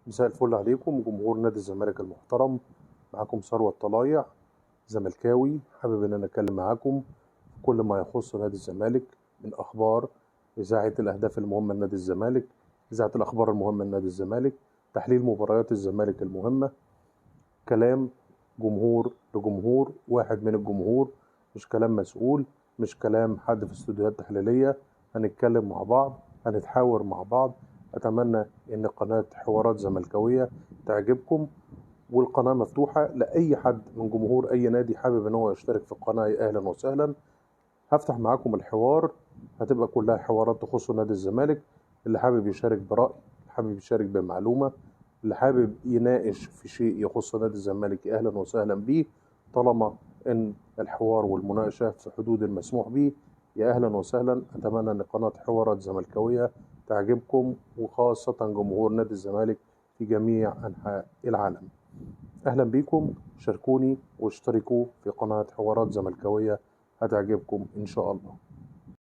مساء الفل عليكم جمهور نادي الزمالك المحترم. معاكم ثروت طلايع، زملكاوي، حابب ان انا اتكلم معاكم في كل ما يخص نادي الزمالك من اخبار، اذاعة الاهداف المهمة لنادي الزمالك، اذاعة الاخبار المهمة لنادي الزمالك، تحليل مباريات الزمالك المهمة، كلام جمهور لجمهور، واحد من الجمهور، مش كلام مسؤول، مش كلام حد في استوديوهات تحليلية. هنتكلم مع بعض، هنتحاور مع بعض. أتمنى إن قناة حوارات زملكاوية تعجبكم، والقناة مفتوحة لأي حد من جمهور أي نادي حابب إن هو يشترك في القناة، يا أهلا وسهلا. هفتح معاكم الحوار، هتبقى كلها حوارات تخص نادي الزمالك. اللي حابب يشارك برأي، اللي حابب يشارك بمعلومة، اللي حابب يناقش في شيء يخص نادي الزمالك، يا أهلا وسهلا بيه، طالما إن الحوار والمناقشة في حدود المسموح بيه، يا أهلا وسهلا. أتمنى إن قناة حوارات زملكاوية تعجبكم، وخاصة جمهور نادي الزمالك في جميع أنحاء العالم. أهلا بيكم، شاركوني واشتركوا في قناة حوارات زملكاوية، هتعجبكم إن شاء الله.